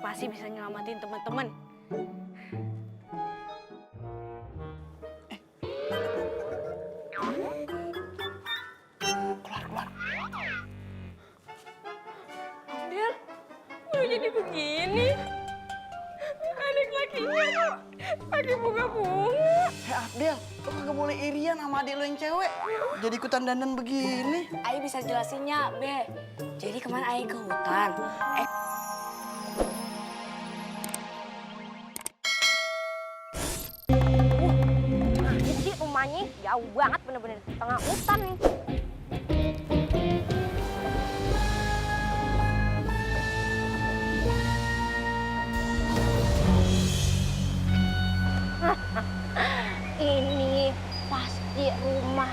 pasti bisa nyelamatin teman-teman. Keluar. Abdel, udah jadi begini. Adik lakinya kok pakai bunga-bunga. Hei Abdel, lo kagak boleh irian sama adik lo yang cewek. Jadi ikutan dandan begini. Ayo bisa jelasinnya, Be. Jadi kemarin Ayo ke hutan. Nah, jadi rumahnya jauh banget bener-bener di tengah hutan nih. Ini pasti rumah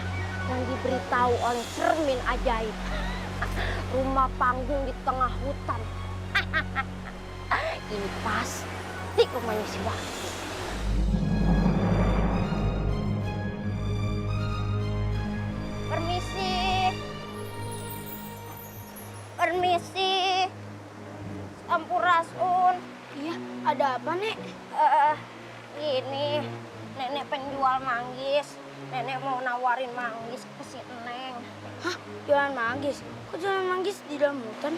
yang diberitahu oleh cermin ajaib. Rumah panggung di tengah hutan. Ini pasti rumahnya si Bakti. Permisi. Permisi. Sampurasun. Iya, ada apa, Nek? Ini nenek penjual manggis. Nenek mau nawarin manggis ke si Neng. Hah? Jualan manggis? Kok jualan manggis di dalam hutan?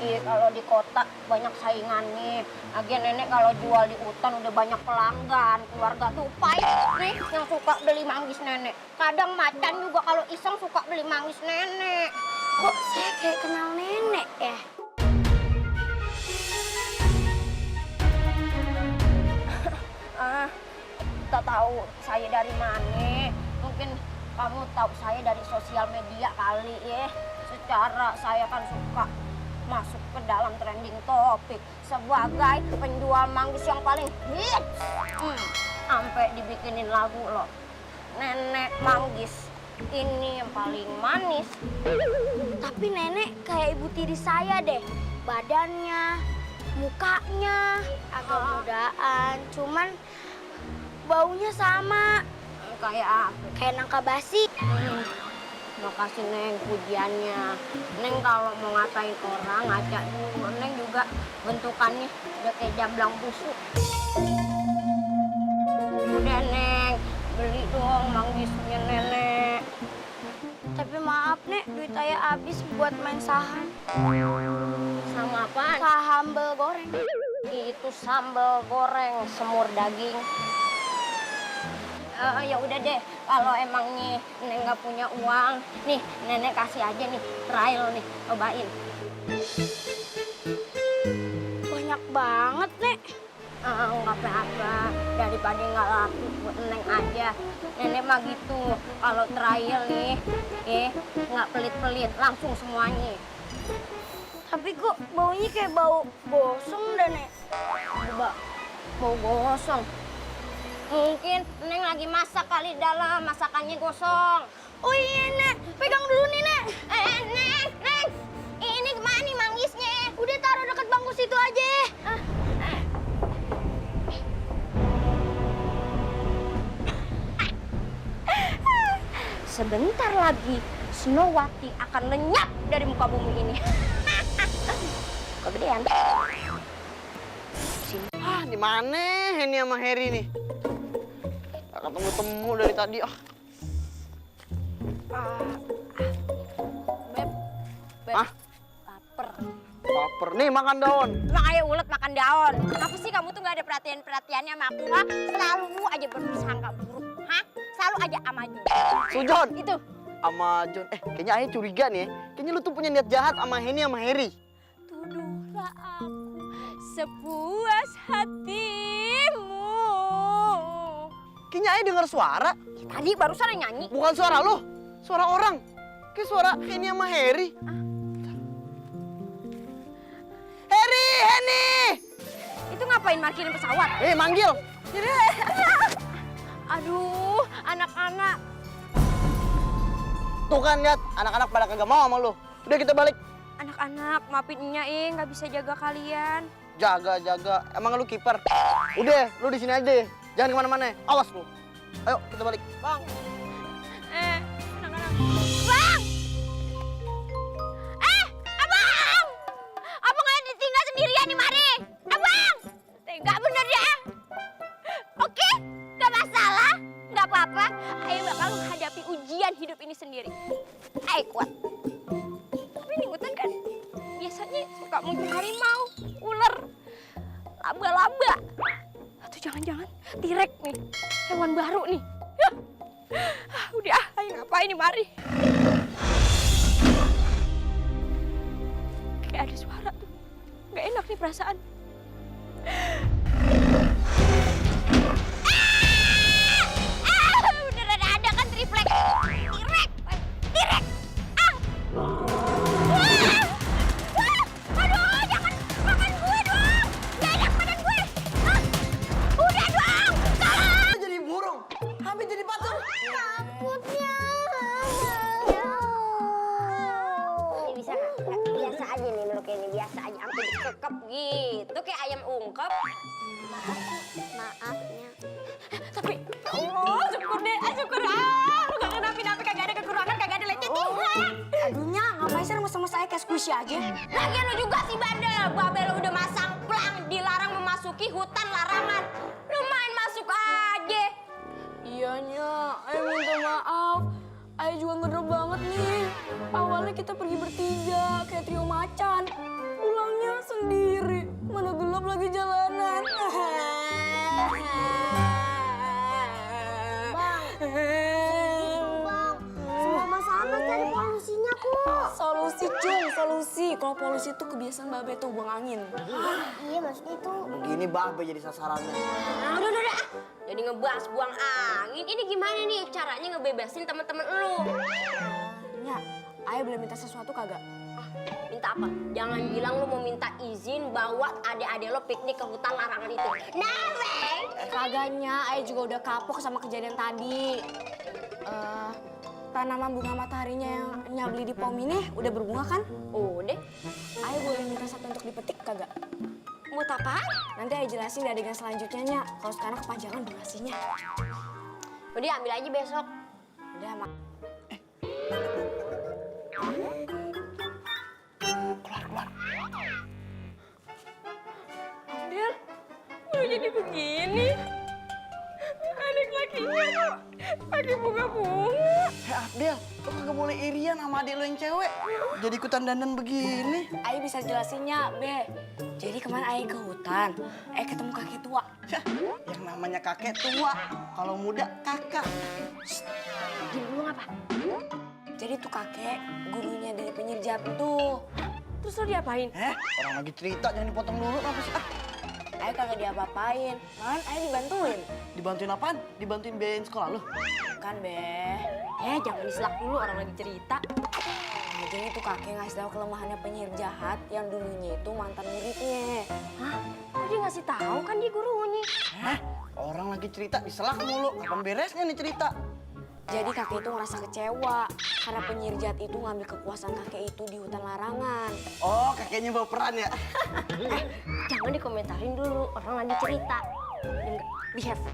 Iya, kalau di kota banyak saingannya. Lagian nenek kalau jual di hutan udah banyak pelanggan. Keluarga tupai nih yang suka beli manggis nenek. Kadang macan juga kalau iseng suka beli manggis nenek. Kok saya kayak kenal nenek ya? Tak tahu saya dari mana. Mungkin kamu tahu saya dari sosial media kali ya. Secara saya kan suka masuk ke dalam trending topik sebagai penjual manggis yang paling hits. Sampai dibikinin lagu loh. Nenek manggis ini yang paling manis. Tapi nenek kayak ibu tiri saya deh. Badannya, mukanya agak mudaan. Cuman baunya sama. Kayak apa? Kayak nangka basi. Makasih Neng pujiannya. Neng kalau mau ngatain orang ngaca dulu. Neng juga bentukannya udah kayak jamblang busuk. Udah Neng, beli dong manggisnya nenek. Tapi maaf, Nek, duit saya habis buat main saham. Sama apaan? Sambal goreng. Itu sambal goreng semur daging. Ya udah deh, kalau emang nih Neng nggak punya uang, nih nenek kasih aja nih trial nih, cobain. Banyak banget, Nek. Nggak apa-apa, daripada nggak laku buat Neng aja. Nenek mah gitu, kalau trial nih, nggak pelit-pelit, langsung semuanya. Tapi kok baunya kayak bau gosong dah, Nek. Coba, bau gosong. Mungkin Neng lagi masak kali dalam, masakannya gosong. Oh iya, Nek. Pegang dulu nih, Nek. Neng, ini kemana nih manggisnya? Udah taruh dekat bangku situ aja. Sebentar lagi Snowati akan lenyap dari muka bumi ini. Kegedean. Sini. Di mana Henny sama Harry nih? Gak ketemu-temu dari tadi. Beb, Hah? lapar. Laper. Nih makan daun. Emang ayo ulet makan daun. Kenapa sih kamu tuh gak ada perhatian-perhatiannya sama aku, ha? Selalu aja bersangka buruk, ha? Selalu aja amaju. Sujon. Itu. Sama John. Kayaknya Ayah curiga nih ya. Kayaknya lu tuh punya niat jahat sama Henny sama Harry. Tuduhlah aku sepuas hatimu. Kayaknya Ayah dengar suara. Tadi barusan ada nyanyi. Bukan suara lu. Suara orang. Kayak suara Henny sama Harry. Harry! Henny! Itu ngapain markirin pesawat? Manggil. Aduh, anak-anak. Tuh kan lihat, anak-anak pada kagak mau sama lu. Udah kita balik. Anak-anak, maafin Nya nggak bisa jaga kalian. Jaga. Emang lu kiper? Udah, lu di sini aja deh. Jangan kemana-mana. Awas lu. Ayo, kita balik. Bang. Anak-anak. Bang! Abang! Abang nggak ditinggal sendirian nih, mari. Abang! ujian hidup ini sendiri. Ayo kuat. Tapi ini hutan kan biasanya suka muncul harimau, ular, laba-laba. Atau jangan-jangan T-Rex nih, hewan baru nih. Udah, ayo ngapain nih, mari. Kayak ada suara tuh. Gak enak nih perasaan. Beneran ada kan triplek. T-Rex. T-Rex. Aduh, jangan makan gue dong. Gak enak badan gue. Udah dong. Tolong. Jadi burung, hampir jadi patung. Takutnya. Ini bisa nggak? Biasa aja nih meluk ini, biasa aja. Sampai dikekep gitu kayak ayam ungkep. Maafnya. Tapi, oh syukur deh, syukur. Lu gak kenapa-napa, kagak ada kekurangan, kagak ada lecet. Aduhnya, ngapain sih sama saya kayak squishy aja? Lagian lu juga sih bandel. Babel lu udah masang plang, dilarang memasuki hutan larangan. Lu main masuk aja. Iya, Nya. Ayo minta maaf. Ayo juga ngedrop banget nih. Awalnya kita pergi bertiga, kayak trio macan. Pulangnya sendiri. Mana gelap lagi jalanan. Semua masalah dari polusinya kok. Solusi, Cung. Solusi. Kalau polusi itu kebiasaan Babe tuh buang angin. Iya maksudnya itu. Begini Babe jadi sasarannya. Udah. Jadi ngebahas buang angin. Ini gimana nih caranya ngebebasin teman-teman lu? Nya, Ayo boleh minta sesuatu kagak? Minta apa? Jangan bilang lu mau minta izin bawa adik-adik lo piknik ke hutan larangan itu. Naweng! Kagaknya, Ayo juga udah kapok sama kejadian tadi. Tanaman bunga mataharinya yang Nya beli di pom ini udah berbunga kan? Udah. Ayo boleh minta satu untuk dipetik kagak? Buat apaan? Nanti Ayo jelasin di adegan selanjutnya, Nya. Kalau sekarang kepanjangan durasinya. Udah ambil aja besok. Udah, Mak. Del, udah jadi begini. Adik lakinya kok pakai bunga-bunga. Abdel, lu kagak boleh irian sama adik lu yang cewek. Jadi ikutan dandan begini. Ayo bisa jelasinnya, Be. Jadi kemarin Ayo ke hutan, ketemu kakek tua. Yah, yang namanya kakek tua, kalau muda kakak. Di bunga apa? Jadi tuh kakek gurunya dari penyihir jahat tuh. Terus lo diapain? Orang lagi cerita jangan dipotong dulu apa sih? Ayo kagak diapa-apain, malahan Ayo dibantuin. Dibantuin apaan? Dibantuin biayain sekolah lu? Kan, Be. Jangan diselak dulu orang lagi cerita. Nah, jadi tuh kakek ngasih tahu kelemahannya penyihir jahat yang dulunya itu mantan muridnya. Hah? Kok dia ngasih tahu kan dia gurunya? Orang lagi cerita diselak mulu. Kapan beresnya nih cerita? Jadi kakek itu ngerasa kecewa karena penyihir jahat itu ngambil kekuasaan kakek itu di hutan larangan. Oh, kakeknya bawa peran ya? Jangan dikomentarin dulu, orang lagi cerita. Enggak, behave.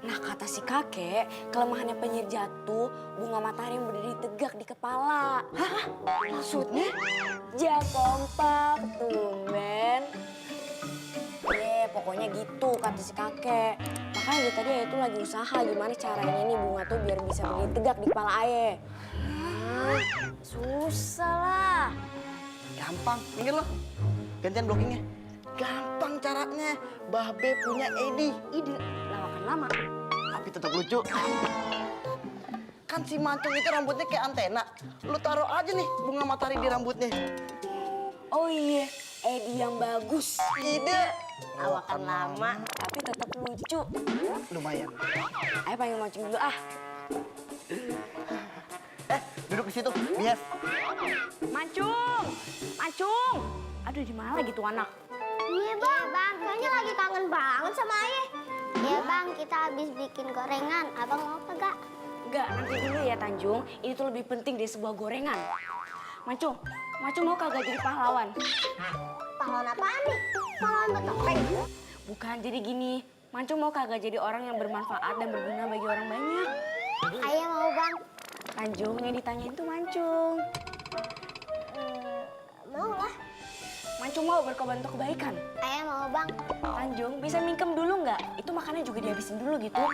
Nah, kata si kakek, kelemahannya penyihir jahat tuh bunga matahari yang berdiri tegak di kepala. Hah? Maksudnya? Ja kompak, tumben. Pokoknya gitu kata si kakek. Makanya dia tadi Ayo tuh lagi usaha gimana caranya nih bunga tuh biar bisa berdiri tegak di kepala Ayo. Susah lah. Gampang. Minggir lo. Gantian blockingnya. Gampang caranya. Babe punya ide. Lawakan lama. Tapi tetap lucu. Kan si mancung itu rambutnya kayak antena. Lu taruh aja nih bunga matahari di rambutnya. Oh iya, ide yang bagus. Ide. Lawakan lama. Tapi tetap lucu. Lumayan. Ayo panggil mancung dulu ah. Duduk di situ. Behave. Mancung! Mancung! Aduh, di mana lagi tuh anak? Iya bang, kayaknya lagi kangen banget sama Ayah. Iya bang, kita habis bikin gorengan. Abang mau kagak? Enggak, nanti dulu ya Tanjung. Ini tuh lebih penting dari sebuah gorengan. Mancung mau kagak jadi pahlawan? Pahlawan apaan nih? Pahlawan bertopeng? Bukan, jadi gini. Mancung mau kagak jadi orang yang bermanfaat dan berguna bagi orang banyak? Ayah mau bang. Tanjung, yang ditanyain tuh Mancung. Mau lah. Mancung mau berkorban untuk kebaikan? Ayah mau bang. Tanjung, bisa mingkem dulu nggak? Itu makannya juga dihabisin dulu gitu.